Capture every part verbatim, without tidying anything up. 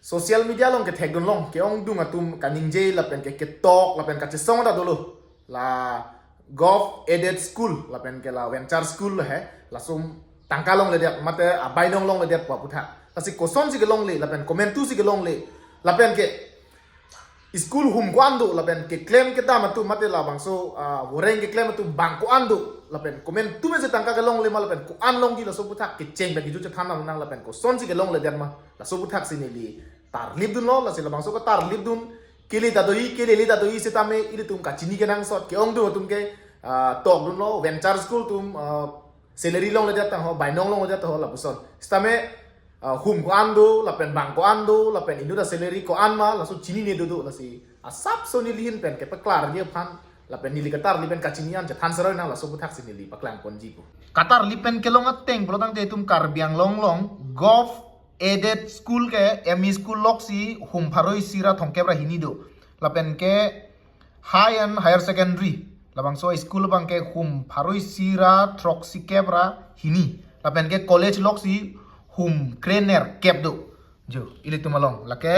Social media along kethekdun long, ke-ongdung atum kaningje lapen ke ketok lapen kachesong ta dolo. La govt aided school lapen ke la venture school he, laso tangka longledet mate abainong longledet pu aputhak. Lasi kosonsi kelongle lapen komantusi kelongle lapen ke school hum ko-an do lapen keklem kedam atum mate labangso, ah, voreng keklem atum bang ko-an do lapen komantu mesi tangka kelongle ma lapen ko-an longji laso aputhak kecheng pen kejut chethan nang lapen kosonsi kelongledet ma laso aputhak si neli tarlipdunlo. Lasi labangso ketarlipdun kele ta doji, kelele ta doji setame ilitum kachini kenangsot ke-ongdung atum ke, ah, tokdunlo. Venture school atum, ah, salary longledet ta ho, bainong longledet ta ho lapuson. Setame, ah, hum ko-an do lapen bang ko-an do lapen inut asalary ko-an ma laso chinine dodo. Lasi asapso neli ahin pen kepaklarji aphan lapen neli katarlip pen kachini an chethan seroi nang laso aputhak si neli paklangponji pu. Katarlip pen kelong ateng pulo tangte itum Karbi Anglong along govt aided school ke M E school loksi hum pharo isi ra thomkep ra hini do. Lapen ke high and higher secondary labangso school abang ke hum pharo isi ra throksi kep ra hini. Lapen ke college loksi hum krenerkep do. Jo, ilitum along lake,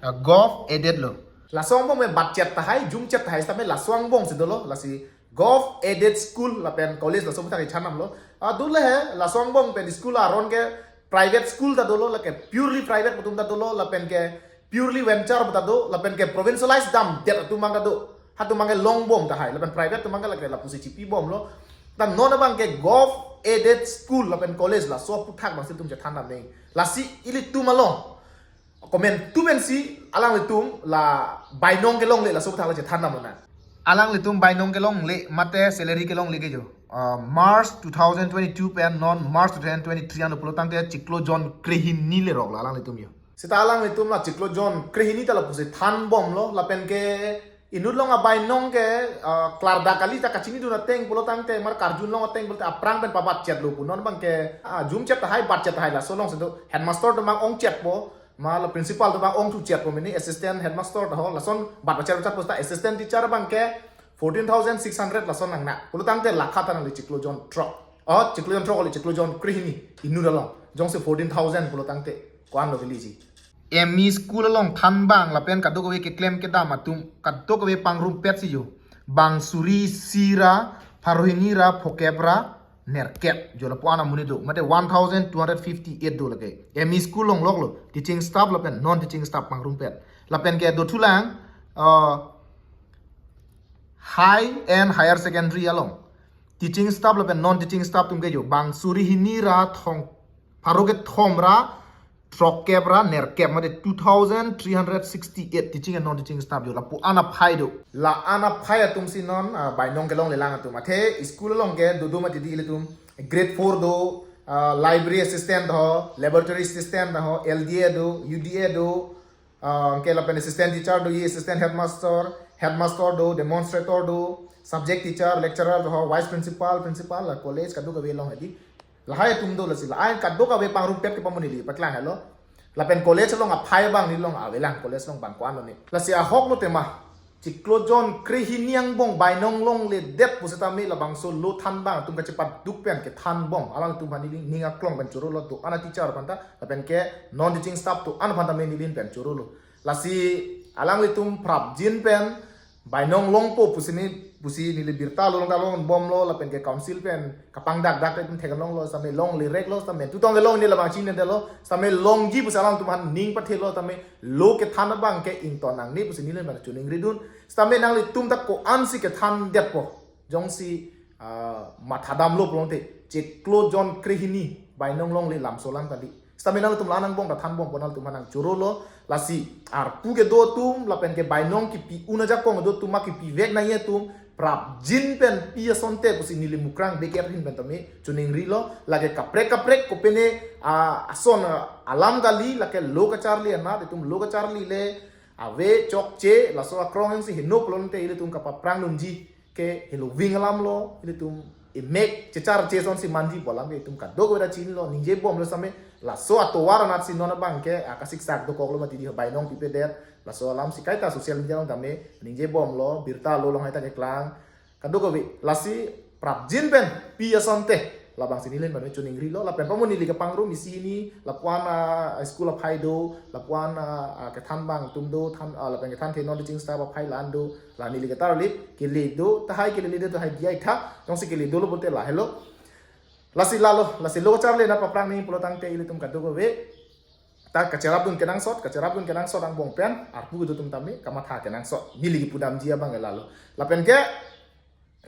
ah, govt aided lo. Laso angbong me batchet tahai, jumchet tahai setame laso angbong si dolo. Lasi govt aided school lapen college laso aputhak ichanamlo. Ah, dole he, laso angbong pen school aron ke private school ta dolo, lake purely private atum ta dolo, lapen ke purely venture ta do, lapen ke provincialized damdet atum abang ta do. Halatum abang ke longbom tahai, lapen private atum abang ke lake lapusi chipibomlo. Ta non abang ke govt aided school lapen college laso aputhak abang si itum chethan nang. Lasi ilitum along komantu pensi alanglitum la bainong kelongle laso aputhak la chethan nang na. Alanglitum bainong kelongle mate salary kelongle ke jo, ah, March two thousand twenty-two pen non March two thousand twenty-three ano pulo tangte chiklo jon krehini lerok la alanglitum jo. Seta alanglitum la chiklo jon krehini ta lapusi thanbomlo lapen ke inut along abainong ke, ah, klardak kali ta kachinidun ateng pulo tangte mar karjun long ateng pulote aphrang pen pabatchetlo pu. Non abang ke, ah, jumchet tahai batchet tahai laso along si do. Headmaster atum abang ongchetpo, ma la principal atum abang ongthuchetpo mini, assistant headmaster ta ho, lason bat pachet pachet pu seta assistant teacher abang ke fourteen thousand six hundred lason nang na. Pulo tangte lakha ta nangli chiklo jon throk. Oh, chiklo jon throk kali chiklo jon krehini inut along. Jongsi fourteen thousand pulo tangte ko-an lo keliji. M E school along thanbang lapen kadokave keklem kedam atum kadokave pangrumpet si jo. Bang suri isi ra pharo hini ra phokep ra nerkep jo lapu-an amonit do. Mate one thousand two hundred fifty-eight do lake. M E school along loklo. Teaching staff lapen non teaching staff pangrumpet. Lapen ke dothulang, uh, high and higher secondary along. Teaching staff lapen non teaching staff atum ke jo. Bang suri hini ra thong pharo kethom ra throkkep ra nerkep mate two thousand three hundred sixty-eight teaching and non teaching staff jo lapu-an aphai do. La-an aphai atum si non, ah, bainong kelonglelang atum. Athe school along ke dodo mati di ilitum grade four do, ah, library assistant ho, laboratory assistant ho, L D A do, U D A do, ah, ke lapen assistant teacher do, assistant headmaster, headmaster do, demonstrator do, subject teacher, lecturer do ho, vice principal, principal la college kadokave along hedi. Lahai atum do lasi, lahai kadokave pangrumpet ke pamuni li paklang helo. Lapen college along aphai abang neli along avelang, college along bang ko-an lo ni. Lasi ahok lo tema. Chiklo jon krehini angbong bainong longledet pu setame labangso lo thanbang atum kachepaduk pen kethanbom. Alangtum aphan neli ning aklong pen chorolo, do-an a teacher aphanta lapen ke non teaching staff do-an aphanta me neli pen chorolo. Lasi alanglitum prapjin pen bainong longpo pusi ni, pusi neli birta lo, long ta longbomlo lapen ke council pen kapangdakdak ta itum theklonglo, setame longlereklo, setame tutong kelong ni labang chinine detlo, setame longji pusi alangtum aphan ning pathelo, setame lo kethan abang ke ington nangne pusi neli pen choningridun. Setame nanglitum ta ko-an si kethandetpo. Jongsi, ah, mathadamlo pulote chiklo jon krehini bainong longle lamso alam kali. Setame nangtum la-an angbong ta thanbompo, nangtum aphan nangchorolo. Lasi arpu kedo atum lapen ke bainong kipi un ajakong kedo atum ma kipivek nangji atum prapjin pen pi asonte pusi neli Mukrang Bey-et ahin pen tame choningrilo. Lake kaprek kaprek kopine, ah, ason, ah, alam kali, lake lo kacharli anat itum lo kacharli le ave chokche, laso akrong si heno pulote ilitum kapaprang dunji ke heloving alam lo, ilitum emek checharche asonsi manji pu alam ke itum kadokave ta chinilo, ningjebomlo setame laso atovar anat si non abang ke, ah, kasiksak dokoklo mati di bainong pipedet, laso alam si kaita social media along tame ningjebomlo, birta lo longhai ta keklang, kadokave lasi prapjin pen pi asonte Labangsi neli pen chuningrilo, lapen pamo neli kepangrum isi hini, lapuan, ah, school aphai do, lapuan, ah, ah, kethan abang atum do, than, ah, lapen kethan the non-teaching staff aphai la-an do, la neli ketarlip, kele do, tahai kele do, tahai diya itha, jongsi kele dolo pulote lahelo. Lasi lalo, lasi lo charli nat paphrang nangji pulo tangte ilitum kadokave ta kacherapdun kenangsot, kacherapdun kenangsot angbong pen, arpu kedo atum tame, kamatha kenangsot, neli kipudamji abang ke lalo. Lapen ke,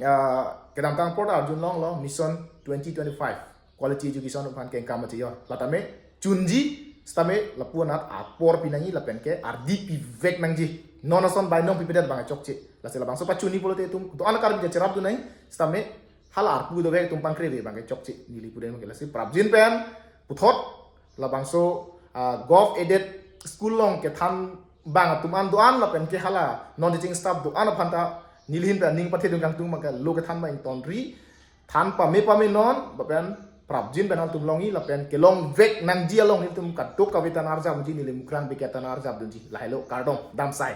ah, kedamtang apor ta arjulonglo, Mission twenty twenty-five, quality education aphan kengkam achi yo. Latame, chunji, sitame lapu anat apor pinangji lapen ke ardi pivek nangji. Non ason bainong pipedet abang chokche. Lasi labangso pachunji pulote itum, do-an akar bi cherapdun nangji, sitame hala arpu dovek atum pangkreve abang chokche. Neli pudun abang ke lasi prapjin pen, puthot, labangso, ah, govt aided school along kethan abang atum an do-an lapen ke hala non-teaching staff do-an aphan ta neli ahin pen ning pathedun kangtung maka lo kethan abang ingtonri, than pame pame non, lapen prapjin pen atum longji, lapen kelongvek nangji along nelitum kadokave ta nangarjapji, neli Mukrang Bey ke ta nangarjapdunji, lahelo kardom, damsai.